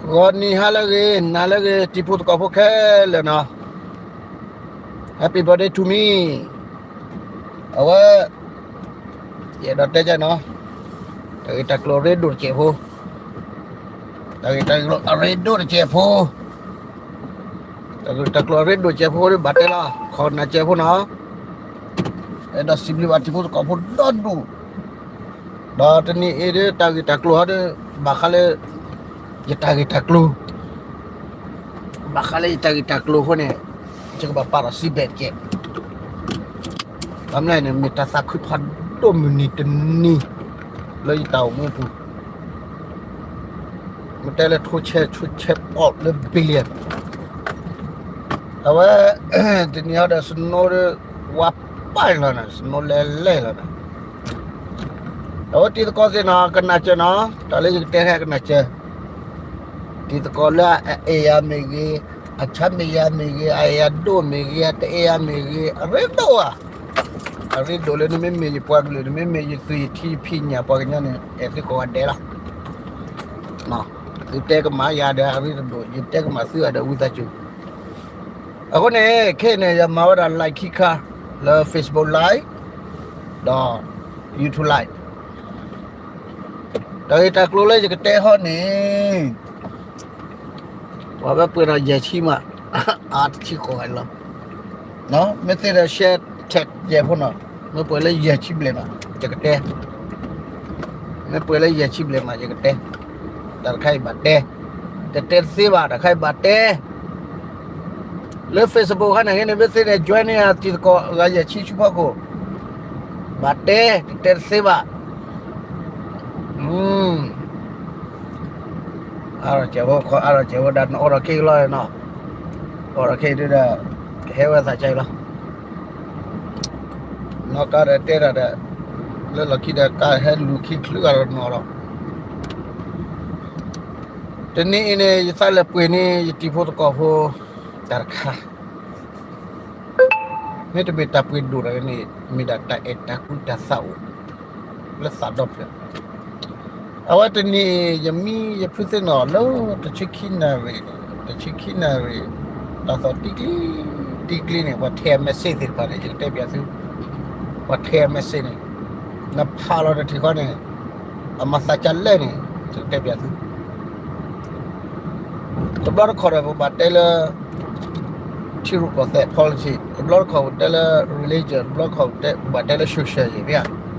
ဂီၤနံၤဟါလၢအဂ့ၤ နၤလၢအဂ့ၤ တံၤဖိသကိးဖိခဲလၢာ်နီၤ, Happy birthday to me. အဝဲ ယအဲၣ်ဒိးတဲကနီၤ, တၢ်ဂ့ၢ်တၢ်ကျိၤအရ့ဒိၣ်တစဲးဖိ, တၢ်ဂ့ၢ်တၢ်ကျိၤအရ့ဒိၣ်တစဲးဖိ, တၢ်ဂ့ၢ်တၢ်ကျိၤအရ့ဒိၣ်တစဲးဖိဒီး ဘၣ်တဲလီၤ ခီၣ်နၢ်စဲးဖိနီၤ, အဲၣ်ဒိးစံးဘျုးဘၣ်တံၤဖိသကိးဖိဒီဒူၣ်, ဒီးတနံၤအံၤဒီး တၢ်ဂ့ၢ်တၢ်ကျိၤဟီဒီး ဘၣ်ဃးလၢ ယတၢ်ဂ့ၢ်တၢ်ကျိၤ ဘၣ်ဃးလၢယတၢ်ဂ့ၢ်တၢ်ကျိၤအဃိန့ၣ် ယကဘၣ်ပာ်ထီၣ်စံးဘဲၣ်တကဲး, ဘၣ်မနုၤလဲၣ်န့ၣ် မ့ၢ်တၢ်သးခုဖးဒိၣ်မုၢ်နံၤတနံၤ လၢယတၢ်အိၣ်မူအပူၤ, မ့ၢ်တဲလၢထိဆဲးဆိဆဲးပီၣ်လၢ billion, အဝဲ တနံၤဟီဒီး snow ဒီး ဝါပာ်လီၤနီၤ snow လဲလဲလီၤနီၤ, အဝဲတံၤသကိးသ့ၣ်နီၤ ကနၣ်စၢၤနီၤ တၢ်လၢယကတဲဟဲကနၣ်စၢၤ, တံၤသကိးလၢအအဲၣ်ယၤမ့ၢ်ဂ့ၤ, အဆါမ့ၢ်ယၤမ့ၢ်ဂ့ၤ, အအဲၣ်ယၤဒိၣ်မ့ၢ်ဂ့ၤ, အတအဲၣ်ယၤမ့ၢ်ဂ့ၤ, အရ့ဒိၣ်ဧါ, အရ့ဒိၣ်လၢနမ့မ့ၢ်ယပှၤကလုာ် နမ့မ့ၢ်ယသွံၣ်ယထံယဖံးညၣ်ပှၤကညီန့ၣ် အဲၣ်သုကိးဂၤဒဲးလီၤ, သုတဲကမၣ်ယၤဒီးအရ့တဒိၣ် ယတဲကမၣ်သုဂၤဒီးဝံသးစူၤ, အဃိန့ၣ် ခဲအံၤန့ၣ် ယမၤဝဲဒၣ် live ခံခါ လၢ Facebook live ဒီး YouTube live, တၢ်ဂ့ၢ်တၢ်ကျိၤလၢယကတဲဟီန့ၣ် ပှၤဘၣ်ပှဲၤဒီးယဲၢ်ဆံမး, အါတဆံဃိးဂၤလီၤ, မ့ၢ်သ့ဒီး share tag ယဲၢ်ဖိနီၤ, မ့ၢ်ပှဲၤလၢယဲၢ်ဆံဘျဲၣ်မး ယကတဲ, မ့ၢ်ပှဲၤလၢယဲၢ်ဆံဘျဲၣ်မး ယကတဲ, တၢ်တခါအံၤဘၣ်တဲ, တတဲတသ့ဘၣ် တၢ်တခါအံၤဘၣ်တဲ လၢ Facebook ခါန့ၣ်ဂ့ၤန့ၣ် မ့ၢ်သ့န့ၣ် join န့ၢ်တံၤသကိးဂၤယဲၢ်ဆံဆူဖီခိၣ်, ဘၣ်တဲ, တတဲတသ့ဘၣ်, အါထီၣ်စဲးဖိခီ အါထီၣ်စဲးဖိဒၣ် နအိးထီၣ်ခဲအံၤလီၤနီၤ, အိးထီၣ်ခဲအံၤဒုဒီး ဟဲဝဲသးကါအံၤလီၤ, နီၢ်ကါဒီးတဲတၢ်ဒီး လၢလီၢ်ခံဒီးကါဟဲလူၤခံချုးဂၤဒီးနီၤလီၤ, တနံၤအံၤန့ၣ် ယသးလဲၤပှ့ၤန့ၢ် ယတံၤဖိသကိးဖိ တၢ်တခါ မ့တမ့ၢ်တၢ်ပှ့ၤဒိၣ်တဂၤန့ၣ် မ့ၢ်ဒၣ်တၢ်အဲၣ်တၢ်ကွံတၢ်သးအိၣ် လၢသးဒီဖျၢၣ်, အဝဲတနံၤအံၤ ယမံယဖုသ့ၣ်နီၣ်လၢတဆံခံနၣ်ရံၣ်န့ၣ် တဆံခံနၣ်ရံၣ် တၢ်သီၣ်တံကျံ တံကျံန့ၣ် ပှၤထဲ message သ့ၣ်တဖၣ်န့ၣ် ယကတဲပၠးသု, ပှၤထဲ message န့ၣ် နဖးလီၤတထံၣ်ဃီန့ၣ် အမၤသးကါလဲၣ်န့ၣ် ယကတဲပၠးသု တဘျီတခီၣ်ဒီး ပဘၣ်တဲလၢ ထံရူၢ်ကီၢ်သဲး policy တဘျီတခီၣ်ပတဲလၢ religion တဘျီတခီၣ်ပတဲ ပဘၣ်တဲလၢ social ယံၤမ့ၢ်ဧါ,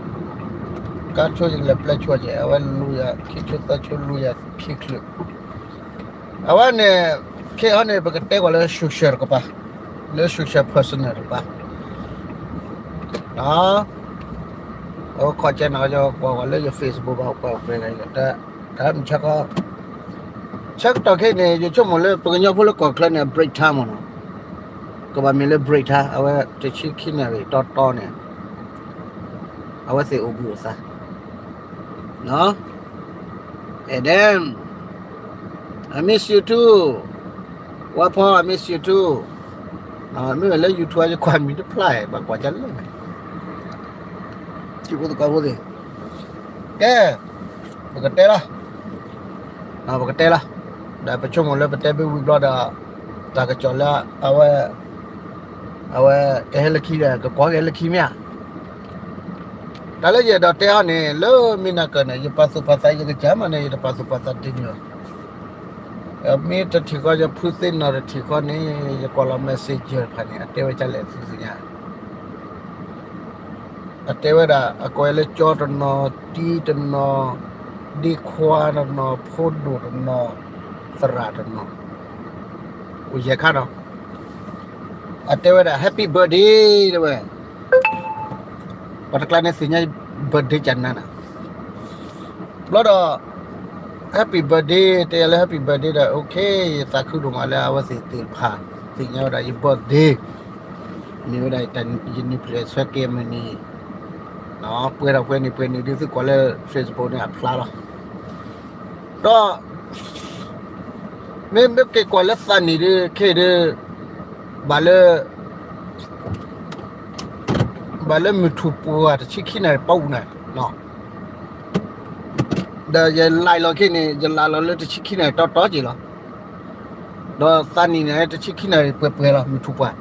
ကါဆိယကလဲၤပျဲဆိကဲး အဝဲလူၤယၤခံဆိသၢဆိလူၤယၤခံချုး, အဝဲန့ၣ် ခဲအံၤန့ၣ် ပကတဲကွၢ်လၢ social တကပၤ, လၢ social personal တကပၤ အဝဲခီကဲနီၤ ယကွၢ်ကွၢ်လၢယ Facebook ဘၣ်ကွၢ်ပှဲၤဂၤ တၢ်မုၢ်ဆါခီ ဆၢကတီၢ်ခဲအံၤန့ၣ် ယဆိကမိၣ်လၢပကညီဖိလၢကီၢ်ချၢန့ၣ် အ break time မ့ၢ်နီၤ, ကဘၣ်မ့ၢ်လၢ break time အဝဲတဆံခံနၣ်ရံၣ်တီတီန့ၣ် အဝဲသ့ၣ်အိၣ်ဘှံးအိၣ်သါ And then, I miss you too. ဝါဖီ I miss you too. မ့ၢ်ဝဲလၢ YouTube ယကွၢ်မံၤတဖျါ ဘၣ်ကွၢ်ကလဲၣ် ထံဖိသကိးဖိသ့ၣ်, ကဲ ပကတဲလီၤ, ပကတဲလီၤ, ဒီးပဆိကမိၣ်လၢပတဲဘၣ်ဝံၤဘျီဒီး တၢ်ကစီၣ်လၢအဝဲ အဝဲကဟဲလၢခံဒီး ကကွၢ်ကဟဲလၢခံမ့ၢ်ဧါ. တၢ်လၢယအဲၣ်ဒိးတဲအီၤန့ၣ် လၢမ့ၢ်နၢ်ကၢၢ်န့ၣ် ယပာ်သူၣ်ပာ်သး ယကစၢ်မးန့ၣ် ယတပာ်သူၣ်ပာ်သးဒ်န့ၣ်လီၤ. မ့ၢ်တထံၣ်ဃီ ယဖုသ့ၣ်နီၣ်တထံၣ်ဃီန့ၣ် ယကွၢ်လီၤ messenger တဖၣ်န့ၣ် အတဲဝဲဒ်လဲၣ်သုသ့ၣ်ညါ အတဲဝဲဒၣ် အကိးဝဲလၢကၠီတနီၤ, တံတနီၤ, ဒ့ခွါတနီၤ, ဖိဒိၣ်တနီၤ, သရၣ်တနီၤ, အိၣ်ယဲၢ်ခါနီၤ, အတဲဝဲဒၣ် happy birthday တဲဝဲ, ပှၤတကျါန့ၣ်သ့ၣ်ညါ birthday ကနၤနၤ, ဘျီဒီး happy birthday တဲယၤလၢ happy birthday ဒီး okay ယသးခုဒိၣ်မးလၢအဝဲသ့ၣ်သ့ၣ်တဖၣ် သ့ၣ်ညါဝဲဒၣ်ယ birthday မ့ၢ်ဝဲဒၣ်ယနံၣ်ဖျဲၣ်ဆၢက့ၤမုၢ်နံၤ, ပှဲၤဒီးပှဲၤနံၣ်ပှဲၤနံၣ်ဒ်သိးကွၢ်လၢ Facebook န့ၣ်အဖျါလီၤ. ဒီး မ့ၢ်မ့ၢ်က့ၤကွၢ်လၢသးနံၣ်ဒ်ခဲအံၤဒ် ဘၣ်လၢ ဘၣ်လၢမုၢ်ထူၣ်ပှဲၤတဆံခံနၣ်ရံၣ်ပူၤန့ၣ်, ဒီးယ live လီၤခဲန့ၣ် ယ live လီၤလၢတဆံခံနၣ်ရံၣ်တီတီက့ၤလီၤ. ဒီးသးနံၣ်န့ၣ် တဆံခံနၣ်ရံၣ်ပှဲၤပှဲၤလီၤ မုၢ်ထူၣ်ပှၢ်.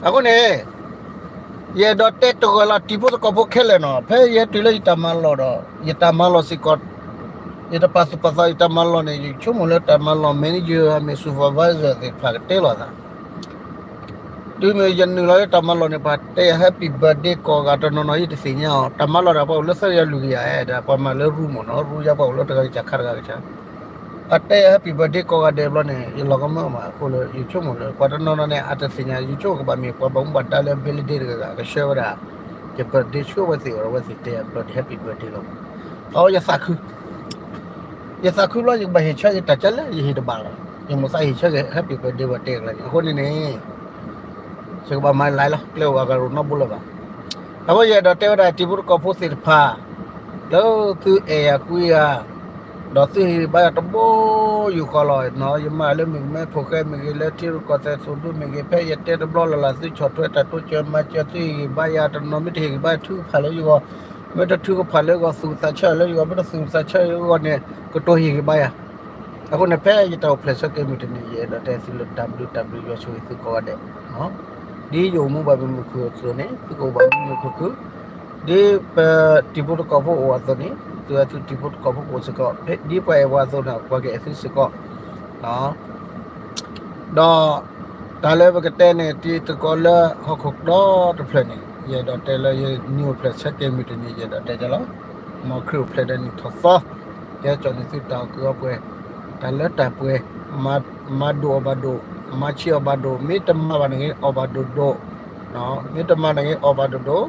အဃိန့ၣ် ယအဲၣ်ဒိးတဲတဂီၤလီၤ တံၤဖိသကိးဖိခဲလၢာ်နီၤ, ဖဲယဟဲတုၤလၢယတၢ်မၤလီၢ်ဒီး ယတၢ်မၤလီၢ်စ့ၢ်ကီး ယတပာ်သူၣ်ပာ်သးယတၢ်မၤလီၢ်န့ၣ် ယဆိကမိၣ်လၢတၢ်မၤလီၢ် manager မ့ၢ် supervisor သ့ၣ်တဖၣ်ကတဲလိာ်သး တုၤမ့ၢ်ယနုာ်လီၤလၢတၢ်မၤလီၢ်န့ၣ် ပှၤတဲယၤ happy birthday ကိးဂၤတနီၤနီၤ ယတသ့ၣ်ညါအီၤ, တၢ်မၤလီၢ်ဒီးပှၤအိၣ်လၢသၢကယၤလွံၢ်ကယၤအဲၣ်ဒီး ပှၤမၤလၢ room မ့ၢ်နီၤ, room ယါပှၤအိၣ်လၢတဂၤကစၢ်ခါတဂၤကစၢ်, အတဲယၤ happy birthday ကိးဂၤဒဲးဘျီန့ၣ် ယလီၤကမၢမးအဃိလၢ ယဆိကမိၣ်လၢ ပှၤတနီၤနီၤန့ၣ် အတသ့ၣ်ညါ ယဆိကမိၣ်ကဘၣ်မ့ၢ် ပှၤဘၣ်မူဘၣ်ဒါလၢ building တဂၤဂၤ ကဆှၢဝဲဒၣ် ယ birthday ဆှၢဝဲသ့ၣ်အီၤဒီး အဝဲသ့ၣ်တဲယၤ birthday happy birthday လီၤ. အဝဲယသးခု ယသးခုဘျီ ယကဘၣ်ဟ့ၣ်ဆၢယတၢ်ကလဲၣ် ယဟ့ၣ်တဘၣ်လီၤ. ယမိၢ်သးဟ့ၣ်ဆၢက့ၤ happy birthday ဝဲတဲကျါန့ၣ် အဃိန့ၣ်န့ၣ် ယကဘၣ်မၤလၢလီၤ ကျဲအိၣ်အဂၤရိၣ်နီတဘိလၢၤဘၣ်. အဃိယအဲၣ်ဒိးတဲဝဲဒၣ်တံၤဖိသကိးဖိသ့ၣ်တဖၣ် လၢသုအဲၣ်ယၤကွံယၤ ဒီးသုဟ့ၣ်ဂံၢ်ဘါယၤတဘိယူၢ်ဃီလီၤနီၤ, ယမၤလၢမုၣ်ကမဲဖိဃဲမ့ၢ်ဂ့ၤ လၢထံရူၢ်ကီၢ်သဲးသုးဒူမ့ၢ်ဂ့ၤ ဖဲယတဲတဘျီလၢ်လၢ် သုဆီၣ်ထွဲတၢ်တိစၢၤမၤစၢၤ သုဟ့ၣ်ဂံၢ်ဘါယၤတနီၤ မ့ၢ်တဟ့ၣ်ဂံၢ်ဘါထုကဖၣ်လၢယဂီၢ်, မ့ၢ်တထုကဖၣ်လၢယဂီၢ် သူၣ်သးဆၢလၢယဂီၢ် မ့ၢ်တသူၣ်သးဆၢလၢယဂီၢ်န့ၣ် ကတိၤဟ့ၣ်ဂံၢ်ဘါယၤ. အဃိန့ၣ် ဖဲယတၢ်အိၣ်ဖျဲၣ်ဆၢက့ၤမုၢ်တနံၤ ယအဲၣ်ဒိးတဲသုလၢ တၢ်ဘျုးတၢ်ဘျုးယွၤဆိၣ်ဂ့ၤသုကိးဂၤဒဲး ဒ်ယအိၣ်မူဘၣ်မုာ်မုာ်ခုၣ်ခုၣ်အသိးန့ၣ် သုကအိၣ်ဘၣ်မုာ်မုာ်ခုၣ်ခုၣ်, ဒ်ပတံၤဖိသကိးဖိအိၣ်အသိးန့ၣ် သုဝဲသုတံၤဖိသကိးဖိကအိၣ်စ့ၢ်ကီး, ဒ်ပှၤအဲၣ်ပှၤအသိးန့ၣ် ပှၤကအဲၣ်သုစ့ၢ်ကီး ဒီးတၢ်လၢပကတဲန့ၣ် တံၤသကိးလၢဟီၣ်ခိၣ်ဒီတဖျၢၣ်န့ၣ် ယအဲၣ်ဒိးတဲလၢယနံၣ်အိၣ်ဖျဲၣ်ဆၢက့ၤမုၢ်တနံၤ ယအဲၣ်ဒိးတဲလီၤ. မ်ခရံာ်အိၣ်ဖျဲၣ်ဒီးနံၣ်ထီၣ်သီ ကဲကၠီၣ်န့ၢ်သုတၢ်အီၣ်ကုးအီပှဲၤ, တၢ်လၢတၢ်ပှဲၤ, မၤဒိၣ်အီၣ်ဘၣ်ဒိၣ်, မၤဆံးအီၣ်ဘၣ်ဒိၣ်, မ့ၢ်တမၤဘၣ်န့ၣ်ဂ့ၤ အီၣ်ဘၣ်ဒိၣ်ဒိၣ်, မ့ၢ်တမၤန့ၣ်ဂ့ၤ အီၣ်ဘၣ်ဒိၣ်ဒိၣ်,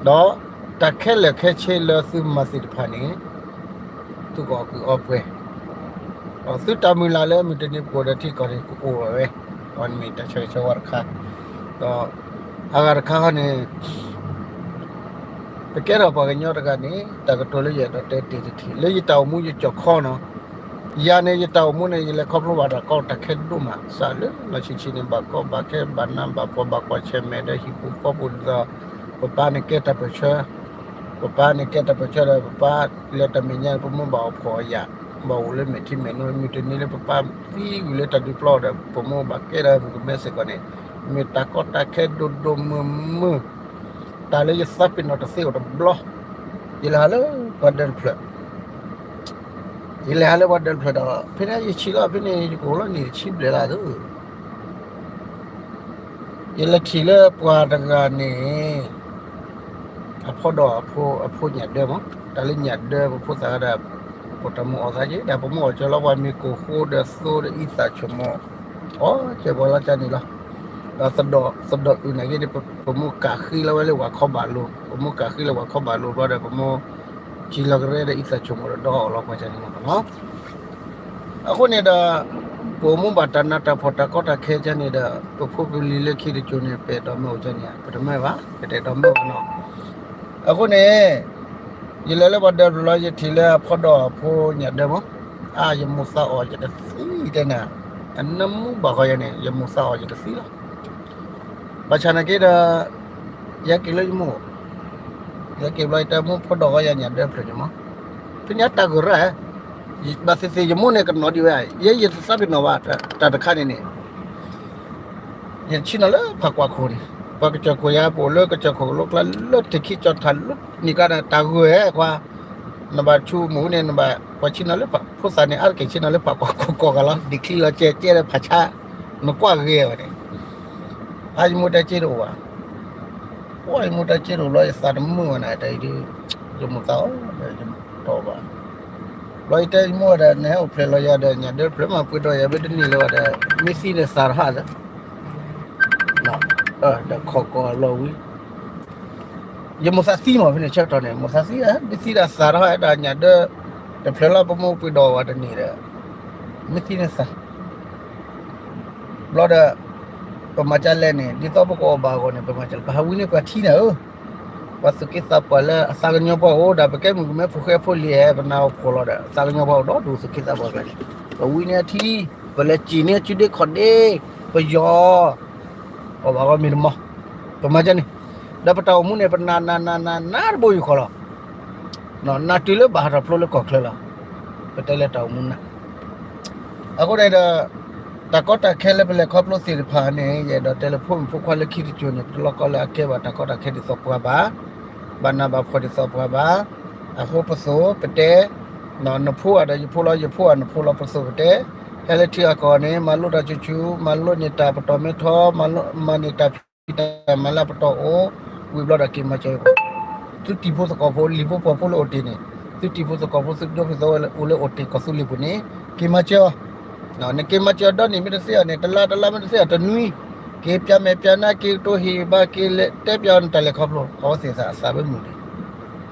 ဒီးတၢ်ခဲလၢာ်ခဲဆ့လၢသုမၤသ့ၣ်တဖၣ်န့ၣ် သုကအီၣ်ကုးအီပှဲၤ, ဒီးသုတၢ်မုၢ်လၢ်လၢမုၢ်တနံၤပကအိၣ်ဒီးထံကီၢ်န့ၣ် ကအိၣ်ဝဲ, အဝဲန့ၣ်မ့ၢ်တၢ်ဆၢဂ့ၤဆၢဝါတခါ, ဒီးအဂၤတခါခီန့ၣ် ပကဲထီၣ်ပှၤကညီတဂၤန့ၣ် တၢ်ကတိၤလၢယအဲၣ်ဒိးတဲတ့ၢ်တထံၣ် လၢယတၢ်အိၣ်မူယကၠီၣ်ခီနီၤ, ယၤန့ၣ် ယတၢ်အိၣ်မူန့ၣ် ယလဲၤခီဖျိဘၣ်တၢ်ကီတၢ်ခဲဒိၣ်မး စးလၢလီၢ်ဆံးဆံးန့ၣ် ဘၣ်ကီဘၣ်ခဲ ဘၣ်နးဘၣ်ဖှီၣ် ဘၣ်ကွၢ်ဆၢၣ်မဲာ်ဒီးဟံၣ်ဖိဃီဖိဒ်သိး ပပၢ်န့ၣ်ကဲတၢ်ပၢၢ်ဆၢ, ပပၢ်န့ၣ်ကဲတၢ်ပၢၢ်ဆၢဒီး ပပၢ်လၢတၢ်မဲာ်ညါ ပမိၢ်ဘၣ်အီၣ်ဖှီၣ်အယာ်, ဘၣ်အိၣ်လၢမဲာ်ထံမဲာ်နိ မုၢ်တနံၤလၢပပၢ်သံဝံၤလၢတၢ်ဒုးပျီဒီး ပမိၢ်ဘၣ်ကဲဒီးမုၣ်ကမဲစ့ၢ်ကီးန့ၣ် မ့ၢ်တၢ်ကီတၢ်ခဲဒိၣ်ဒိၣ်မုၢ်မုၢ် တၢ်လၢယသးပ့ၤနီၣ်တသ့အိၣ်တဘျီ, ယလဲၤဟးလၢပှၤဒၢးတဖျၢၣ်, ယလဲၤဟးလၢပှၤဒၢးတဖျၢၣ်ဒီး ဖဲန့ၣ်ယဆံးလီၤ ဖဲန့ၣ် ယကအိၣ်လီၤနံၣ်တဆံဘျဲၣ်လၢ်သု ယလဲၤထံၣ်လၢပှၤတဂၤန့ၣ် အဖီဒီးအဖိ အဖိညၣ်ဒၢမး, တၢ်လၢညၣ်ဒၢ ပဖိသၣ်ဒီး ပတၢ်မုၢ်အီၣ်သးက့ၤ ဒီးပမိၢ်အီၣ်ကၢၤလီၤ ပှၤမ့ၢ်ကိၢ်ဃိဒီးသိဒီးအံသၣ်ဆိကမိၣ်, အီၣ်ကၢၤပှၤလီၤကၢ်န့ၣ်လီၤ. ဒီးသဒီၣ်အုၣ်နာ်က့န့ၣ် ပမိၢ်ကးဃ့လီၤဝဲလၢပှၤခီဘၣ်လိၤ, ပမိၢ်ကးဃ့လၢပှၤခီဘၣ်လိၤဘျီဒီး ပမိၢ်စံၣ်လီၤကရဲဒီးအံသၣ်ဆိကမိၣ်ဒီးဒီးအီၣ်လီၤပှၤကၢ်န့ၣ်လီၤ. အဃိန့ၣ်ဒီး ပအိၣ်မူဘၣ်တၢ်နးတၢ်ဖှီၣ်တၢ်ကီတၢ်ခဲကၢ်န့ၣ်ဒီး ပဖိပလံၤလၢခံတစိၤန့ၣ် ပအဲၣ်ဒိးမ့ၢ်အိၣ်ကၢ်န့ၣ် ပတမ့ၢ်ဘၣ် ပတအဲၣ်ဒိးမ့ၢ်ဘၣ်နီၤ. အဃိန့ၣ် ယလဲၤလၢပှၤဒၢးတဖျၢၣ်လီၤ ယထံၣ်လၢအဖီဒီးအဖိညၣ်ဒၢမး, အါ ယမိၢ်သးအီၣ်ယကသံတဲနၤ, အနၢမူဘၣ်ဃီယၤန့ၣ် ယမိၢ်သးအီၣ်ယကသံလီၤ. ဘၣ်ဆၣ်နာ်က့ဒီး ယဟဲက့ၤလၢယမိၢ်, ယဟဲက့ၤဘျီ ယတဲမိၢ်ဖီဒီးဝဲယၤညၣ်ဒၢဖျၢၣ်န့ၣ်မး, ဖဲန့ၣ်တၢ်ဂုၤရၢ်, ဘၣ်သ့ၣ်သ့ၣ်ယမိၢ်န့ၣ်ကနီၤဒံးဝဲ, ယဲယတသးပ့ၤနီၣ်ဘၣ် တၢ်တခါန့ၣ်န့ၣ် ယဆ့ၣ်နီၤလၢဖးကွၢ်ခိၣ်န့ၣ်, ပှၤကစၢၢ်ခိၣ်ယၤ ပအိၣ်လၢကစၢၢ်ခိၣ်ကလိကျါလၢထံးခံကၠီၣ်ထၣ်လၢန့ၣ်ကါဒီး တၢ်ဂုၤဟဲခွါ, နဘၣ်ဆိကမိၣ်န့ၣ် နဘၣ်ပှၤဆ့ၣ်နီၤလၢဖး ဖိသၣ်န့ၣ် အါတက့ၢ်ဆ့ၣ်နီၤလၢဖးကွၢ်ခိၣ်ကိးဂၤလီၤ ဒံးချံလီၤကဲကဲဒီးဖးဆါ, နကွၢ်ဂ့ၤဝဲန့ၣ်, အါ ယမိၢ်တဲက့တအိၣ်ဘၣ်, ပှၤ ယမိၢ်တဲက့တအိၣ်ဘျီ ယသးတမုာ်ဝဲနၤ တဲအံၤဒ်, ယမိၢ်သးအီၣ်ဒီး ယမိၢ်တီၢ်ဘၣ် ဘျီယတဲယမိၢ်ဝဲဒၣ် နဟဲအိၣ်ဖျဲၣ်လီၤယၤဒီး ညၣ်ဒၢဖျၢၣ်မး ပှ့ၤဒီးယၤဘၣ်တန့ၢ်လၢၤဘၣ်ဒီး မ့ၢ်သံန့ၣ်သးတဟါလၢ, ဒီးခီၣ်ကီၢ်လီၤဝံၤ, ယမိၢ်သးသံမး ဖဲန့ၣ်ဆၢကတီၢ်န့ၣ် မိၢ်သးသံ, မ့ၢ်သံဒၣ်သးတဟါဒီးညၣ်ဒၢ, တဖျၢၣ်လီၤ ပမိၢ်ပှ့ၤဒီးဝဲတန့ၢ်ဒီး, မ့ၢ်သံန့ၣ်သး ဘျီဒီး, ပမၤကလဲၣ်န့ၣ် ဒ်သိးပကအီၣ်ဘၣ်အဂီၢ်န့ၣ် ပမၤကလဲၣ် ပဟးဝံန့ၢ်ပှၤထံန့ၣ်ဧၢ, ပှၤသူၣ်က့သးပှၢ်လၢအသးကညီၤပှၤအိၣ်ဒီး ပကဲမုၣ်ကမဲဖိဃဲဖိလံၤဧၢ ပနၢ်အိၣ်ဖှီၣ်လီၤဒီး သးကညီၤပှၤအိၣ်ဒီးဒိၣ်သူၣ်က့သးပှၢ်ကျါန့ၣ်, ပဝံန့ၢ်အထံ, ပလဲၤစံၣ်န့ၢ်အစုဒ့ခီၣ်ဒ့, ပယီၤ, အီၣ်ဘၣ်ဂီၢ်မ့ၢ်တမီၤ, ပမၤကန့ၣ်, ဒီးပတၢ်အိၣ်မူန့ၣ် ပနးနးနးနးနးတဘိယူၢ်ဃီလီၤ နးတုၤလၢဘၣ်ဟးထီၣ်ဖျိလၢကီၢ်ချၢလီၤ. ပတဲလၢတၢ်အိၣ်မူနး. အဃိန့ၣ်ဒီး တၢ်ကီတၢ်ခဲလၢပလဲၤခီဖျိသ့ၣ်တဖၣ်န့ၣ် ယအဲၣ်ဒိးတဲလၢဖိမုၣ်ဖိခွါလၢခံတစိၤန့ၣ် ပတလိၣ်ကီလၢအကဲဘၣ်တၢ်ကီတၢ်ခဲဒ်သိးပှၤဘၣ်, ဘၣ်နးဘၣ်ဖှီၣ်ဒ်သိးပှၤဘၣ်. အဃိပသိးပတဲ နဖိဧါဒီးယဖိလီၤ, ယဖိဧါနဖိလီၤ, ပသိးပတဲ ဟဲလၢထံဂၤကီၢ်ဂၤန့ၣ် မၤလိတၢ်ဆူၣ်ဆူၣ်, မၤလိန့ၢ်တၢ်ပတီၢ်မ့ၢ်ထီ, မၤလိ မၤန့ၢ်တၢ်ဖံးတၢ်မၤလၢအပတီၢ်အိၣ်, ဝံၤဘျီဒီးက့ၤမၤစၢၤ သုတံၤဖိသကိးဖိ လံာ်ဖိပှီၤဖိလၢအိၣ်တ့ၢ်န့ၣ်, သုတံၤဖိသကိးဖိသုဒိဖုၣ်သဝဲအိၣ်လၢအိၣ်တ့ၢ်ကီၢ်သူလ့ၤပူၤန့ၣ် က့ၤမၤစၢၤအီၤ. နက့ၤမၤစၢၤအီၤဒီနံၣ်မ့ၢ်တသ့အီၤန့ၣ် တလါတလါမ့ၢ်တသ့အီၤတနွံ, က့ၤပျးမဲာ်ပျးနါ က့ၤကတိၤဟ့ၣ်ဘၣ် က့ၤလဲၤတဲပျးအီၤန့ၣ် တၢ်လဲၤခီဖျိ အဝဲသ့ၣ်သးအသးဝဲမုာ်န့ၣ်,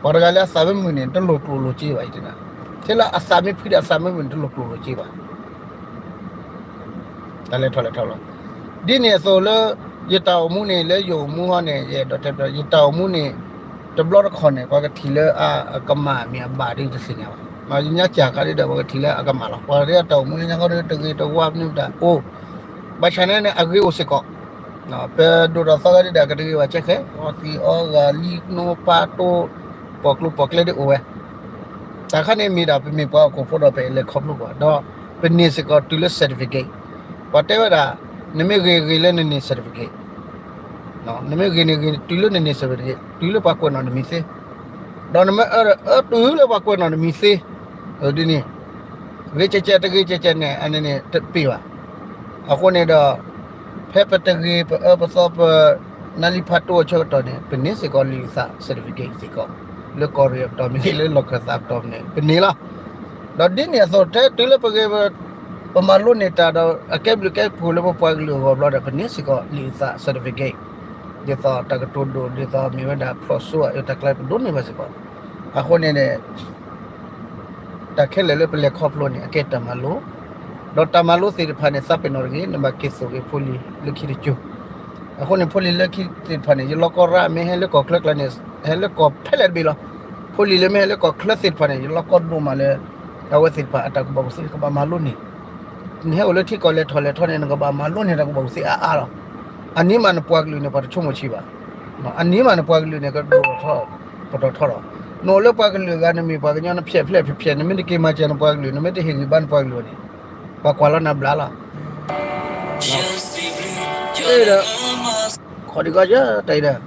ပှၤတဂၤလၢအသးဝဲမုာ်န့ၣ် တလိၣ်ကျိၣ်လိၣ်စ့ဘၣ်အံၤတနၤ, ထဲလၢအသးမ့ၢ်ဖှံဒီးအသးမ့ၢ်မုာ်န့ၣ် တလိၣ်ကျိၣ်လိၣ်စ့ဘၣ် တၢ်လဲၤထီၣ်လဲၤထီလီၤ. ဒ်န့ၣ်အသိးလၢ ယတၢ်အိၣ်မူန့ၣ် လၢယအိၣ်မူဟီန့ၣ် ယအဲၣ်ဒိးတဲ ယတၢ်အိၣ်မူန့ၣ် တဘျီတခီၣ်န့ၣ် ပှၤကထံၣ်လၢအကမၣ်မ့ၢ်အဘၣ်ဒ်တသ့ၣ်ညါဘၣ်. ယညါစၢ်ခါဒ်ဒီး ပှၤကထံၣ်လၢအကမၣ်လီၤ. ပှၤဒ်တၢ်အိၣ်မူလၢညါခီဒီး တဂ့ၤတဝါမနုၤတၢ်အိၣ်, ဘၣ်ဆၣ်န့ၣ်န့ၣ် အဂ့ၤအိၣ်စ့ၢ်ကီး ပဒိၣ်ထီၣ်သီခါဒ်ဒီး ကတဂ့ၤဘၣ်ကဲခဲ, အီသံးအီဂၤ လံနိပၢ်တိၢ် ပိာ်ကျိၤပိာ်ကျဲဒ်အိၣ်ဝဲ, တၢ်ခါန့ၣ်မ့ၢ်ဒၣ် ပမ့ၢ်ပှၤဟီၣ်ခိၣ်ဖိဒီး ပအဲၣ်လဲၤခီဖျိကွၢ် ဒီးပန့ၢ်စ့ၢ်ကီးတုၤလၢ certificate, ပှၤတဲဝဲဒၣ် နမ့ၢ်ဂ့ၤဂ့ၤလၢနန့ၢ် certificate, နမ့ၢ်ဂ့ၤန့ၣ်ဂ့ၤ တုၤလၢနန့ၢ် certificate တုၤလၢပှၤကွဲးနီၣ်နမံၤသ့, ဒီးနမ့ၢ်အၢဒီးအၢတုၤလၢပှၤကွဲးနီၣ်နမံၤသ့, ဒ်န့ၣ် ဂ့ၤကဲးကဲးတဂ့ၤကဲးကဲးန့ၣ် အန့ၣ်န့ၣ်တပ့ၢ်ဘၣ်. အဃိန့ၣ်ဒီး ဖဲပတဂ့ၤပအၢပသီပ နါလံဖးတိၢ်အဆၢကတီၢ်န့ၣ် ပန့ၢ်စ့ၢ်ကီးလံာ်အုၣ်သး certificate စ့ၢ်ကီး, လၢကီၢ်ရ့ၣ်အပတီၢ်မ့ၢ်ဂ့ၤ လၢလီၢ်ခၢၣ်သးအပတီၢ်မ့ၢ်ဂ့ၤ ပန့ၢ်လီၤ. ဒီးဒ်န့ၣ်အသိး ထဲတုၤလၢပဂ့ၤ ပမၤလိန့ၢ်တၢ်ဒီး အကဲဘျုးကဲဖှိၣ်လၢပပှၤကလုာ်အဂီၢ်ဘျီဒီး ပန့ၢ်စ့ၢ်ကီးလံာ်အုၣ်သး certificate ဒ်သိးတၢ်ကတိၤဒိၣ် ဒ်သိးမ့ၢ်ဝဲဒၣ်ဖျိၣ်စိအတၢ်ကျဲ ပဒိးန့ၢ်ဘၣ်စ့ၢ်ကီး. အဃိန့ၣ်န့ၣ် တၢ်ခဲလၢာ်လၢပလဲၤခီဖျိန့ၣ် အကဲတၢ်မၤလိ, ဒီးတၢ်မၤလိသ့ၣ်တဖၣ်န့ၣ် သးပ့ၤနီၣ်တဂ့ၤ နဘၣ်က့ၤသိၣ်က့ၤဖိလံၤလၢခံတစိၤ. အဃိန့ၣ် ဖိလံၤလၢခံသ့ၣ်တဖၣ်န့ၣ် ယလီၢ်ကီရၣ် မ့ၢ်ဟဲလၢကီၢ်ချၢကျါန့ၣ် ဟဲလၢကီၢ်ဖဲလဲၣ်တဘ့ၣ်လီၤ. ဖိလံၤလၢမ့ၢ်ဟဲလၢကီၢ်ချၢသ့ၣ်တဖၣ်န့ၣ် ယလီၢ်ကီဒိၣ်မးလၢ အဝဲသ့ၣ်တဖၣ်အတၢ်ကူၣ်ဘၣ်ကူၣ်သ့ နကဘၣ်မၤလိန့ၢ် နဟဲအိၣ်လၢထံကီၢ်လဲၤထီၣ်လဲၤထီန့ၣ် နကဘၣ်မၤလိန့ၢ်တၢ်ကူၣ်ဘၣ်ကူၣ်သ့အါအါလီၤ. အနံၤမးနပှၤကလုာ်န့ၣ် ပှၤတဆိကမိၣ်ဆံးဘၣ်. အနံၤမးနပှၤကလုာ်န့ၣ် ကဒိၣ်ထီၣ်ပတီၢ်ထီထီၣ်. နအိၣ်လၢပှၤကလုာ်အဂၤ နမ့ၢ်ပှၤကညီ နဖျဲးဖျဲးဖျဲးဖျဲး နမ့ၢ်တက့ၤမၤစၢၤနပှၤကလုာ် နမ့ၢ်တဟ့ၣ်ဂံၢ်ဘါနပှၤကလုာ်န့ၣ် ပှၤကွၢ်လီၤနၤဘျါလီၤ. ဒီး ခီၣ်ဒံးကီၢ်ယတၢ်အံၤဒီး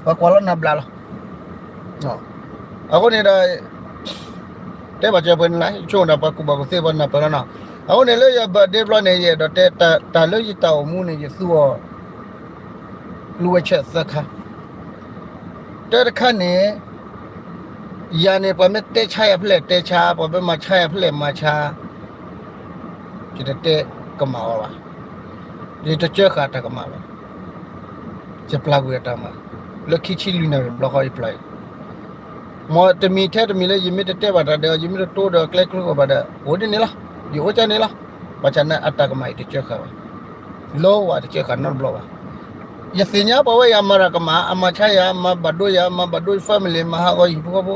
ပှၤကွၢ်လီၤနၤဘျါလီၤ. အဃိန့ၣ်ဒီး တဲဘၣ်စၢၤပှဲၤနလၢ ယဆိကမိၣ်ဒီးပှၤကူၣ်ဘၣ်ကူၣ်သ့ ပှၤနၢ်ပၢၢ်လီၤနီၤ. အဃိန့ၣ်လၢယ birthday ဘျီန့ၣ် ယအဲၣ်ဒိးတဲ တၢ်လၢယတၢ်အိၣ်မူန့ၣ် ယသူအီၤ ကျူဝဲဆဲးသၢခါ. တၢတခါန့ၣ် ယၤန့ၣ် ပှၤမ့ၢ်တဲဆါယၤဖဲလဲၣ်တဲဆါ, ပှၤမ့ၢ်မၤဆါယၤဖဲလဲၣ်မၤဆါ, ယတတဲကမၣ်အီၤဘၣ်. ယတစၢဃာ်တၢ်ကမၣ်ဘၣ်. ယပျၢ်ကွံာ်အတၢ်ကမၣ် လၢခံဆံလွံၢ်နၣ်ရံၣ်ဘျီဃီ ယပျၢ်အံၤ မ်တမံၤထဲတမံၤလၢယမ့ၢ်တတဲဘၣ်တၢ်ဒီး ယမ့ၢ်တတိဒီးကျဲကျိကီၢ်ဘၣ်ဒီး အိၣ်ဒ်န့ၣ်လီၤ. ယအိၣ်ကၢန့ၣ်လီၤ. ဘၣ်ဆၣ်န့ၣ်အတၢ်ကမၣ်အံၤတစၢဃာ်ဘၣ်. လီဝဲတစၢဃာ်နီတဘျီဘၣ်. ယသ့ၣ်ညါပှၤဝဲယၤမၤတၢ်ကမၣ် အမၤဆါယၤ မၤဘၣ်ဒိယၤ မၤဘၣ်ဒိယ family မၤဟးဂီၤယဟံၣ်ဖိဃီဖိ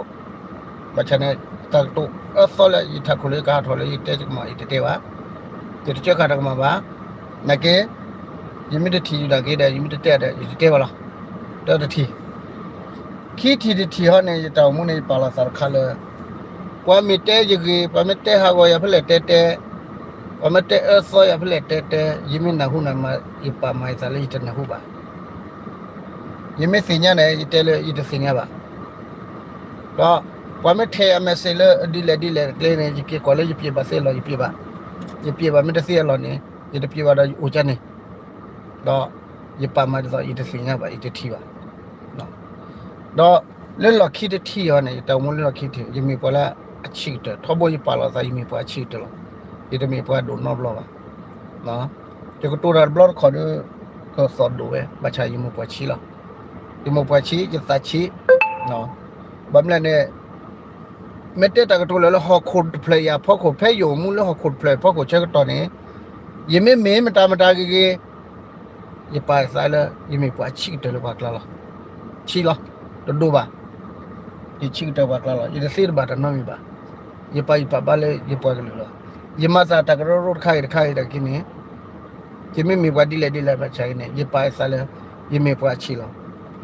ဘၣ်ဆၣ်န့ၣ် တၢ်ကတိၤအၢသီလၢယထးခိၣ်လၢယကဟးထီၣ်လၢယတဲကမၣ် ယတတဲဘၣ်. ယတစၢဃာ်တၢ်ကမၣ်ဘၣ်. နာ်က့ ယမ့ၢ်တထံၣ်ယုၢ်ဒၣ်က့ဒီး ယမ့ၢ်တတဲဒီး ယတတဲဘၣ်လီၤ. တၢတထံၣ် ခံထံၣ်တထံၣ်ဟီန့ၣ် ယတၢ်အိၣ်မူန့ၣ် ယပာ်လီၤသးတခါလၢ ပှၤမ့ၢ်တဲယဂ့ၤ ပှၤမ့ၢ်တဲဟးဂီၤယၤဖဲလဲၣ်တဲတဲ, ပှၤမ့ၢ်တဲအၢသီယၤဖဲလဲၣ်တဲတဲ, ယမ့ၢ်နၢ်ဟူနၢ်မၤ ယပာ်မၤယသးလၢယတနၢ်ဟူဘၣ်. ယမ့ၢ်သ့ၣ်ညါန့ၣ် ယတဲလၢယတသ့ၣ်ညါဘၣ်. ဒီးပှၤမ့ၢ်ထဲယၤ message လၢအဒ်လဲၣ်ဒ်လဲၣ်တကျဲန့ၣ် ယက့ၤကွၢ်လၢယပျံၤဘၣ်သ့အလီၢ် ယပျံၤဘၣ်. ယပျံၤဘၣ်မ့ၢ်တသ့အလီၢ်န့ၣ် ယတပျံၤဘၣ်ဒီးယအိၣ်ကၢန့ၣ် ဒီးယပာ်မၤဒ်သိးယတသ့ၣ်ညါဘၣ် ယတထံၣ်ဘၣ်. ဒီးလၢလီၢ်ခံတထံၣ်အံၤန့ၣ် ယတၢ်အိၣ်မူလၢလီၢ်ခံတထံၣ် ယမ့ၢ်ပှၤလၢအဆံးကတၢၢ် ထီဘိယပာ်လီၤသး ယမ့ၢ်ပှၤအဆံးကတၢၢ်လီၤ. ယတမ့ၢ်ပှၤဒိၣ်နီတဘျီဘၣ်. ယကတိၤတၢ်တဘျီတခီၣ်ဒီး ကသီၣ်ဒိၣ်ဝဲ ဘၣ်ဆၣ်ယမ့ၢ်ပှၤဆံးလီၤ. ယမ့ၢ်ပှၤဆံး ယသးဆံး. ဘၣ်မနုၤလဲၣ်န့ၣ် မ့ၢ်တဲတၢ်ကတိၤလၢလၢဟီၣ်ခိၣ်တဖျၢၣ်အံၤအဖီခိၣ် ဖဲယအိၣ်မူလၢဟီၣ်ခိၣ်တဖျၢၣ်အဖီခိၣ်ဆၢကတီၢ်န့ၣ် ယမ့ၢ်မ့ၢ်မတၤမတၤဂ့ၤဂ့ၤ ယပာ်သးလၢ ယမ့ၢ်ပှၤဆံးကတၢၢ်လၢပှၤကျါလီၤ. ဆံးလီၤ. တဒိၣ်ဘၣ်. ယဆံးကတၢၢ်ပှၤကျါလီၤ. ယတသ့တဘၣ်တၢ်နီတမံၤဘၣ်. ယပာ်ယပာ်ဘၣ်လၢယပှၤကလုာ်လီၤ. ယမၤသးတၢ်ကရၢကရိတခါဂ့ၤတခါဂ့ၤဒၣ်က့န့ၣ် ယမ့ၢ်မ့ၢ်ပှၤဒ်လဲၣ်ဒ်လဲၣ်ဘၣ်ဆၣ်ဂ့ၤန့ၣ် ယပာ်ယသးလၢ ယမ့ၢ်ပှၤဆံးလီၤ.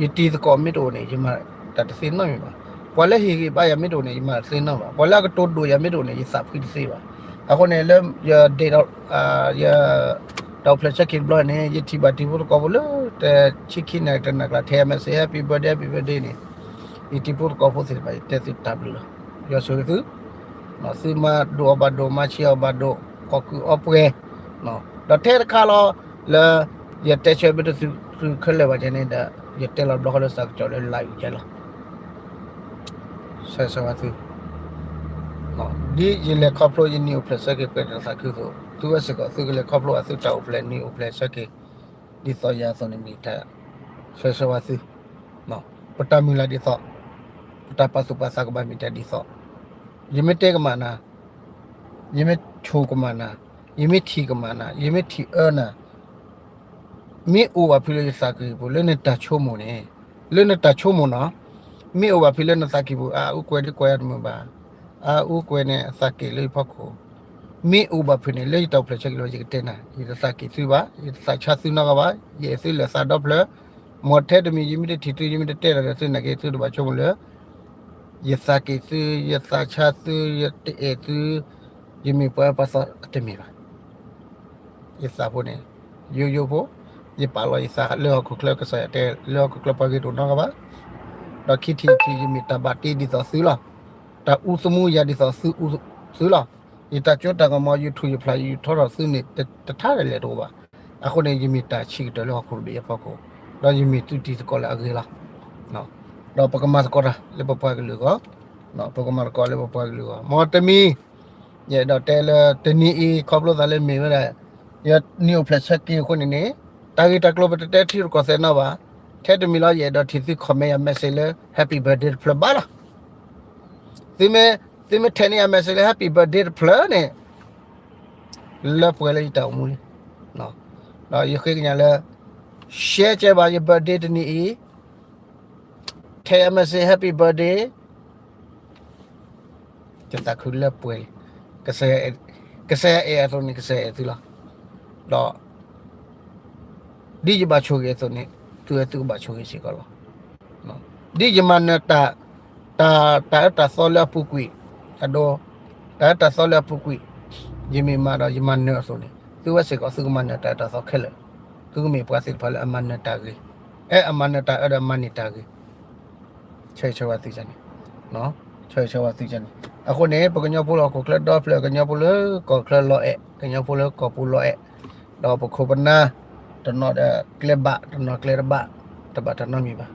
ယတံၤသကိးမ့ၢ်တအိၣ်န့ၣ် ယမၤတၢ်တသ့နီတမံၤဘၣ်. ပှၤလၢဟ့ၣ်ဂံၢ်ဘါယၤမ့ၢ်တအိၣ်န့ၣ် ယမၤတသ့နီတဘျီဘၣ်. ပှၤလၢအကတိၤဒိၣ်ယၤမ့ၢ်တအိၣ်န့ၣ် ယသးဖှံတသ့ဘၣ်. အဃိန့ၣ်လၢယဒ့ၣ်ဒီး ယ တၢ်အိၣ်ဖျဲၣ်ဆၢက့ၤတဘျီန့ၣ် ယထံၣ်ဘၣ်တံၤဖိသကိးဖိလၢ တဆံခံနၣ်ရံၣ်တနၤကျါ ထဲ message happy birthday, happy birthday န့ၣ် ယတံၤဖိသကိးဖိသ့ၣ်တဖၣ် ယတဲသုတၢ်ဘျုးလီၤ. ယွၤဆိၣ်ဂ့ၤသု, သုမၤဒိၣ်အီၤဘၣ်ဒိၣ် မၤဆံးအီၤဘၣ်ဒိၣ် အီၣ်ကုၢ်အီပှဲၤ, ဒီးထဲတခါလီၤ လၢ ယတဲဆၢဘၣ်တသုးသုးခဲလၢာ်ဘၣ်ကဲန့ၣ်ဒီး ယတဲလီၤဘျီဃီလၢသးကစီၣ်လၢ live ကဲလီၤ. ဆၢဂ့ၤဆၢဝါသု, ဒ်ယလဲၤခီဖျိယနံၤအိၣ်ဖျဲၣ်ဆၢက့ၤပှဲၤဒီးသးခုအသိး သုဝဲစ့ၢ်ကီးသုကလဲၤခီဖျိဘၣ်သုတၢ်အိၣ်ဖျဲၣ်နံၤအိၣ်ဖျဲၣ်ဆၢက့ၤ ဒ်သိးယၤအသိးန့ၣ်မ့ၢ်တၢ်ဆၢဂ့ၤဆၢဝါသု, ပတၢ်မုၢ်လၢ်ဒ်သိး ပတၢ်ပာ်သူၣ်ပာ်သးကဘၣ်မ့ၢ်တၢ်ဒ်သိး ယမ့ၢ်တဲကမၣ်နၤ, ယမ့ၢ်ဆိၣ်ကမၣ်နၤ, ယမ့ၢ်ထံၣ်ကမၣ်နၤ, ယမ့ၢ်ထံၣ်အၢနၤ, မ့ၢ်အိၣ်ဘၣ်ဖုးလၢယသးကံၢ်ပူၤ လၢနတၢ်ဆိကမိၣ်န့ၣ်, လၢနတၢ်ဆိကမိၣ်နီၤ, မ့ၢ်အိၣ်ဘၣ်ဖုးလၢနသးကံၢ်ပူၤ အအူကွဲၤဒ်ကွဲၤအတမုာ်ဘၣ်, အအူကွဲၤန့ၣ် အသးက့ၣ်လၢယဖီခိၣ်, မ့ၢ်အိၣ်ဘၣ်ဖုးန့ၣ် လၢယတၢ်အိၣ်ဖျဲၣ်ဆၢက့ၤလီၤ ယကတဲနၤ, ယတသးက့ၣ်သုဘၣ်, ယတသးဆါသုနီတဂၤဘၣ်, ယအဲၣ်သုလၢသးဒီဖျၢၣ်, မ်ထဲတမံၤ ယမ့ၢ်တထံၣ်သု ယမ့ၢ်တတဲတၢ်ဒီးသုနာ်က့ သုတဘၣ်ဆိကမိၣ်လၢ ယသးက့ၣ်သု, ယသးဆါသု, ယတအဲၣ်သု, ယမ့ၢ်ပှၤပာ်သီအတမ့ၢ်ဘၣ်. ယသးဖိန့ၣ် ယိယိဖိ, ယပာ်လီၤယသးလၢဟီၣ်ခိၣ်ချၢ ကစၢ်ယွၤတဲလၢဟီၣ်ခိၣ်ချၢပှၤဂ့ၤတအိၣ်နီတဂၤဘၣ်, ဒီးခံထံၣ်တထံၣ် ယမ့ၢ်တၢ်ဘၣ်တ့ဒ်သိးသုလီၤ. တၢ်အူသမူယၤဒ်သိးသုအူသုလီၤ. ယတၢ်ကၠိတၢ်ကမီၤ ယထူၣ်ယဖျါ ယယူးထီၣ်ထီၣ်သုန့ၣ် တထါတလဲၣ်တအိၣ်ဘၣ်. အဃိန့ၣ် ယမ့ၢ်တၢ်ဆံးကတၢၢ်လၢဟီၣ်ခိၣ်တဘ့ၣ်အဖီခိၣ်, ဒီးယမ့ၢ်သုတံၤသကိးလၢအဂ့ၤလီၤ. ဒီးပကမၤသကိးတၢ်လၢပပှၤကလုာ်အဂီၢ်, ပကမၤသကိးလၢပပှၤကလုာ်အဂီၢ်. မ်တမံၤ ယအဲၣ်ဒိးတဲလၢ တနံၤအံၤ ခီဖျိသးလၢမ့ၢ်ဝဲဒၣ် ယနံၤအိၣ်ဖျဲၣ်ဆၢက့ၤအဃိန့ၣ်န့ၣ်, တၢ်ဂ့ၢ်တၢ်ကျိၤပတတဲထံရူၢ်ကီၢ်သဲးနီတဘျီဘၣ်. ထဲတမံၤလီၤ ယအဲၣ်ဒိးထံၣ်သု comment ယၤ message လၢ happy birthday တဖျၢၣ်ဘၣ်လီၤ. သုမ့ၢ်, သုမ့ၢ်ထဲန့ၢ်ယၤ message လၢ happy birthday တဖျၢၣ်န့ၣ် လၢပှဲၤလၢယတၢ်အိၣ်မူလံ. ဒီးယဃ့ကညးလၢ share ကဲဘၣ်ယ birthday တနံၤအံၤ, ထဲယၤ message happy birthday ယသးခုလၢပှဲၤလံ. ကစၢ်ယွၤအဲၣ်အသိးန့ၣ် ကစၢ်ယွၤအဲၣ်သုလီၤ. ဒီး ဒ်ယဘၣ်ဆိၣ်ဂ့ၤအသိးန့ၣ် သုဝဲသုကဘၣ်ဆိၣ်ဂ့ၤစ့ၢ်ကီးလီၤ. ဒ်ယမၤနၢၤတၢ်, တၢ်, တၢ်အၢတၢ်သီလၢအပူၤကွံာ်, အဒိ, တၢ်အၢတၢ်သီလၢအပူၤကွံာ်, ယမ့ၢ်မၤဒီးယမၤနၢၤအသိးန့ၣ် သုဝဲစ့ၢ်ကီးသုကမၤနၢၤတၢ်အၢတၢ်သီခဲလၢာ်, သုကမ့ၢ်ပှၤသ့ၣ်တဖၣ်လၢအမၤနၢၤတၢ်ဂ့ၤ, အဲ အမၤနၢၤတၢ်အၢဒီးမၤန့ၢ်တၢ်ဂ့ၤ ဆၢဂ့ၤဆၢဝါသုန့ၣ်, ဆၢဂ့ၤဆၢဝါသုန့ၣ်. အဃိန့ၣ် ပကညီဖိလၢဟီၣ်ခိၣ်ချၢဒီဖျၢၣ် ကညီဖိလၢကီၢ်ချၢလီၤအဲၣ်, ကညီဖိလၢကီၢ်ပူၤလီၤအဲၣ်, ဒီးပခိၣ်ပနၢ် တနီၤဒီးကျဲဘၣ် တနီၤကျဲတဘၣ်, တဘၣ်တၢ်နီတမံၤ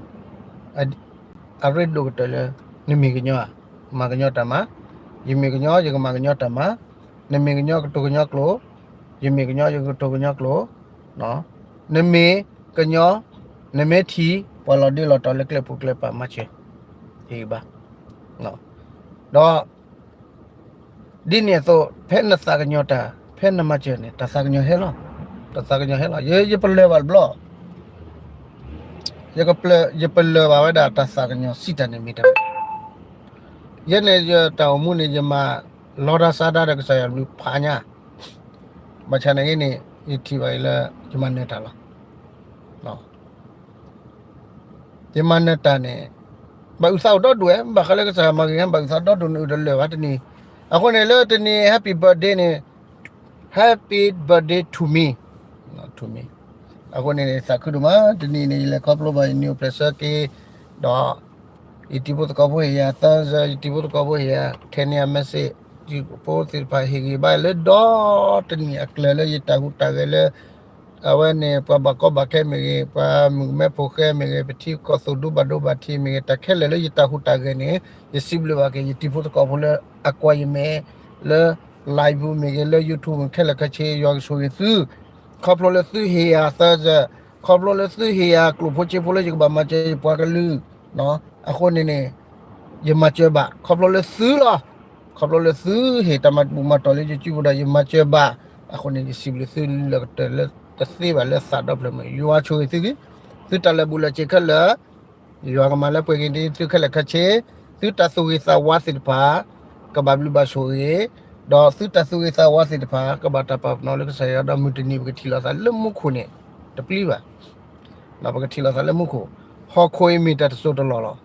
ဘၣ်. အရ့ဒိၣ်ကတၢၢ်လၢ နမ့ၢ်ကညီဧါ, မၤကညီတၢ်မၤ, ယမ့ၢ်ကညီ ယကမၤကညီတၢ်မၤ, နမ့ၢ်ကညီကတိၤကညီကျိာ်, ယမ့ၢ်ကညီယကတိၤကညီကျိာ်, နမ့ၢ်ကညီ, နမ့ၢ်ထံၣ် ပှၤလီၤဒ့လီၤတီၤလၢကျဲပူၤကျဲပၤမၤစၢၤ, ဟ့ၣ်ဂံၢ်ဘါ, ဒီး ဒ်န့ၣ်အသိး ဖဲနသးကညီၤတၢ် ဖဲနမၤစၢၤန့ၣ် တၢ်သးကညီၤဟဲလီၤ, တၢ်သးကညီၤဟဲလီၤ. ယ, ယပလၢၢ်ဘၣ်တဘျီ, ယကပလၢၢ်, ယပလၢၢ်ဘၣ်ဝဲဒၣ်တၢ်သးကညီၤစံးတၢ်န့ၣ်မ့ၢ်တၢ်, ယဲန့ၣ်ယတၢ်အိၣ်မူန့ၣ် ယမၤလီၤတၢ်စးဒၣ်ဒီးကစၢ်ယွၤဘျုးဖးညါ, ဘၣ်ဆၣ်န့ၣ်ဂ့ၤန့ၣ် ယထံၣ်ဘၣ်အံၤလၢ ယမၤနၢၤတၢ်လီၤ. ယမၤနၢၤတၢ်န့ၣ် ဘၣ်အုၣ်သးအိၣ်ဒီဒူၣ်ဝဲ, ဘၣ်ဃးလၢကစၢ်ယွၤမၤဂ့ၤ ဘၣ်အုၣ်သးဒီဒူၣ်န့ၣ် အုၣ်တလၢာ်ဘၣ်တနံၤ. အဃိန့ၣ်လၢတနံၤ happy birthday န့ၣ် happy birthday to me, to me. အဃိန့ၣ် သးခုဒိၣ်မး တနံၤန့ၣ် ယလဲၤခီဖျိဘၣ်ယနံၤအိၣ်ဖျဲၣ်ဆၢက့ၤ, ဒီး ယတံၤဖိသကိးဖိဟ့ၣ်ယၤသးစၢၤ, ယတံၤဖိသကိးဖိဟ့ၣ်ယၤ ထဲန့ၢ်ယၤ message, ယဖိသ့ၣ်တဖၣ်ဟ့ၣ်ဂံၢ်ဘါလၢဒီတနံၤအကျၢၤလၢယတၢ်ဟူးတၢ်ဂဲၤလၢ အဝဲန့ၣ် ပှၤဘၣ်ကီဘၣ်ခဲမ့ၢ်ဂ့ၤ, ပှၤမုၣ်ကမဲဖိဃဲမ့ၢ်ဂ့ၤ, ပထံပကီၢ်သူၣ်ဒူဘၣ်ဒိဘၣ်ထံးမ့ၢ်ဂ့ၤ, တၢ်ခဲလၢာ်လၢယတၢ်ဟူးတၢ်ဂဲၤန့ၣ် ယစံးဘျုးဘၣ်က့ၤ ယတံၤဖိသကိးဖိလၢအကွၢ်ယမဲာ်လၢ live မ့ၢ်ဂ့ၤ, လၢ YouTube မ့ၢ်ဂ့ၤ ခဲလၢာ်ခဲဆ့ ယွၤကဆိၣ်ဂ့ၤသု, ခီဖျိလၢသုဟ့ၣ်ယၤသးစၢၤ, ခီဖျိလၢသုဟ့ၣ်ယၤကျိၣ်ဖိစ့ဖိလၢယကဘၣ်မၤစၢၤယပှၤကလုာ်, အဃိန့ၣ်န့ၣ် ယမၤစၢၤဘၣ် ခီဖျိလၢသုလီၤ. ခီဖျိလၢသုဟ့ၣ်တၢ်မၤဘူၣ်မၤတီၢ်လၢယစုပူၤဒီး ယမၤစၢၤဘၣ်. အဃိန့ၣ် ယစံးဘျုးသုလၢကတၢၢ်လၢတသ့ဘၣ်လၢသးဒီဖျၢၣ်မ့ၢ် ယွၤဆိၣ်ဂ့ၤသု, သုတၢ်လၢာ်ဘူၣ်လၢာ်စ့ၤခဲလၢာ် ယွၤကမၤလၢပှဲၤက့ၤန့ၢ်သုခဲလၢာ်ခဲဆ့, သုတၢ်သူၣ်ဂ့ၤသးဝါသ့ၣ်တဖၣ် ကဘၣ်ဘျုးဘၣ်ဆိၣ်ဂ့ၤ, ဒီးသုတၢ်သူၣ်ဂ့ၤသးဝါသ့ၣ်တဖၣ် ကဘၣ်တၢ်ပာ်ပနီၣ်လၢကစၢ်ယွၤဒီး မုၢ်တနံၤပကထံၣ်လိာ်သးလၢမူခိၣ်န့ၣ် တပျံၤဘၣ်. ပကထံၣ်လိာ်သးလၢမူခိၣ်, ဟီၣ်ခိၣ်အံၤမ့ၢ်တၢ်တစိၢ်တလီၢ်လီၤ.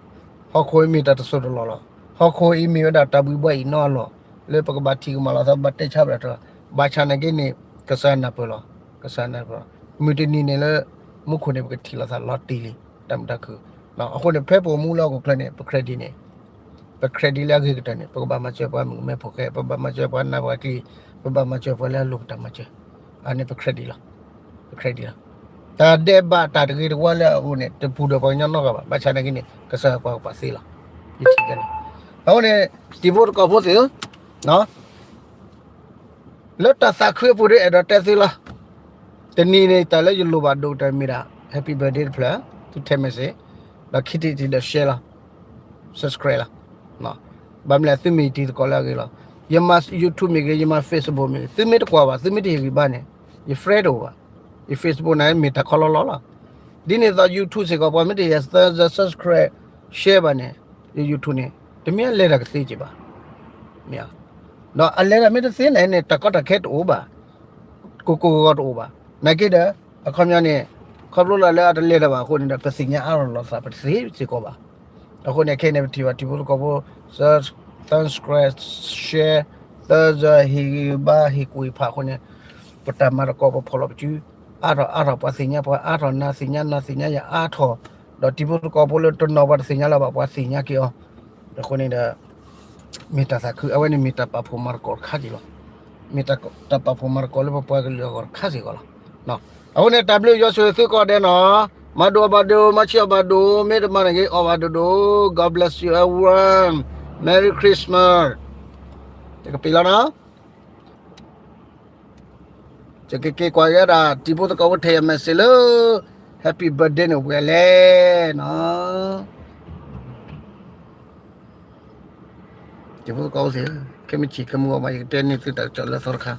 ဟီၣ်ခိၣ်အံၤမ့ၢ်တၢ်တစိၢ်တလီၢ်လီၤ. ဟီၣ်ခိၣ်အံၤမ့ၢ်ဝဲဒၣ်တၢ်ဘှံးဘှီအံၤနီအလီၢ် လၢပကဘၣ်ထံၣ်ကမၣ်လီၤသး ဘၣ်တဲဆါဘၣ်တၢ်, ဘၣ်ဆၣ်နာ်က့န့ၣ် ကစၢ်နၢ်ပၢၢ်လီၤ. ကစၢ်နၢ်ပၢၢ်လီၤ. မုၢ်တနံၤန့ၣ်လၢ မူခိၣ်န့ၣ် ပကထံၣ်လိာ်သးလီၤတံၢ်လံ တၢ်မုာ်တၢ်ခုၣ်. အဃိန့ၣ် ဖဲပအိၣ်မူလၢဟီၣ်ခိၣ်ချၢန့ၣ် ပ credit န့ၣ် ပ credit လၢအဂ့ၤကတၢၢ်န့ၣ် ပကဘၣ်မၤစၢၤပှၤမုၣ်ကမဲဖိဃဲ, ပဘၣ်မၤစၢၤပှၤနးပှၤကျံၤ, ပဘၣ်မၤစၢၤပှၤလၢအလိၣ်ပတၢ်မၤစၢၤ. အန့ၣ်ပ credit လီၤ. ပ credit လီၤ. တၢ်ဒဲးဘးတၢ်တဂ့ၤတဝါလၢအအိၣ်န့ၣ် တပူၤဒီးပှၤကညီနီတဂၤဘၣ်. ဘၣ်ဆၣ်နာ်က့န့ၣ် ကစၢ်ယွၤကွၢ်ပှၤသ့လီၤ. ယထံၣ်ကဲန့ၣ်. အဃိန့ၣ် တံၤဖိသကိးဖိသ့ၣ်ဧၢ, လၢတၢ်သးခုအပူၤဒီးအဲၣ်ဒိးတဲသုလီၤ. တနံၤန့ၣ် တၢ်လၢယလိၣ်ဘၣ်ဒိၣ်ကတၢၢ်မ့ၢ်ဒၣ် happy birthday တဖျၢၣ်, သုထဲ message, ဒီးခံထံၣ်တထံၣ်ဒီး share လီၤ. subscribe လီၤ. ဘၣ်မနုၤလဲၣ် သုမ့ၢ်တံၤသကိးလၢအဂ့ၤလီၤ. ယမၤ YouTube မ့ၢ်ဂ့ၤ, ယမၤ Facebook မ့ၢ်ဂ့ၤ, သုမ့ၢ်တကွၢ်ဘၣ်, သုမ့ၢ်တဟ့ၣ်ဂံၢ်ဘါန့ၣ် ယ friend တအိၣ်ဘၣ်. ယ Facebook န့ၣ်မ့ၢ်တၢ်ခီလီလီလီၤ. ဒ်န့ၣ်အသိး YouTube စ့ၢ်ကီး ပှၤမ့ၢ်တဟ့ၣ်ယၤ subscribe, share ဘၣ်န့ၣ် ယ YouTube န့ၣ် တမ့ၢ်အလဲၤတၢ်ကသ့က့ၤဘၣ်. မ့ၢ်ဧါ. ဒီးအလဲၤတၢ်မ့ၢ်တသ့န့ၣ်န့ၣ် တၢ်ကီတၢ်ခဲတအိၣ်ဘၣ်, ကိၢ်ကိၢ်ဂီၤဂီၤတအိၣ်ဘၣ်. နာ်က့ဒီး အခီပညီန့ၣ် ခီဖျိလၢအတလဲၤတၢ်ဘၣ်အဃိန့ၣ်ဒီး ပသ့ၣ်ညါအါထီၣ်လိာ်သး ပတသ့စ့ၢ်ကီးဘၣ်. အဃိန့ၣ် ခဲအံၤန့ၣ် ပထံၣ်ဘၣ်တံၤဖိသကိးဖိ subscribe, share, သၢစၢၤ ဟ့ၣ်ဂံၢ်ဘါ ဟ့ၣ်ကူၣ်ဟ့ၣ်ဖးအဃိန့ၣ် ပတၢ်မၤသကိး ပဖီၣ်လီၤပစု အါထီၣ်အါထီၣ် ပှၤသ့ၣ်ညါပှၤအါထီၣ်, နၤသ့ၣ်ညါနၤ သ့ၣ်ညါယၤအါထီၣ်, ဒီးတံၤဖိသကိးဖိလၢတနီၤပှၤတသ့ၣ်ညါလၢၤဘၣ် ပှၤသ့ၣ်ညါက့ၤအီၤ. အဃိန့ၣ်ဒီး မ့ၢ်တၢ်သးခု, အဝဲန့ၣ်မ့ၢ်တၢ်ပာ်ဖှိၣ်မၤသကိးတခါက့ၤလီၤ. မ့ၢ်တၢ်ပာ်ဖှိၣ်မၤသကိးလၢပပှၤကလုာ်အဂီၢ်တခါစ့ၢ်ကီးလီၤ. အဃိန့ၣ် တၢ်ဘျုးယွၤဆိၣ်ဂ့ၤသုကိးဂၤဒဲးနီၤ, မၤဒိၣ်အီၣ်ဘၣ်ဒိၣ်, မၤဆံးအီၣ်ဘၣ်ဒိၣ်, မ့ၢ်တမၤန့ၣ်ဂ့ၤ အီၣ်ဘၣ်ဒိၣ်ဒိၣ်, God bless you everyone, Merry Christmas, တကပ့ၤလီၤနီၤ. ယကက့ၤကွၢ်က့ၤဒၣ် တံၤဖိသကိးဖိထဲ message လၢ happy birthday န့ၣ် ပှဲၤလဲၣ်နီၤ. တံၤဖိသကိးဖိသ့ၣ်ဧၢ, ခဲမုၢ်ဆ့ၣ်ခဲမုၢ်ဂီၤမး ယကတဲန့ၢ်သုတၢ်ကစီၣ်လၢအသီတခါ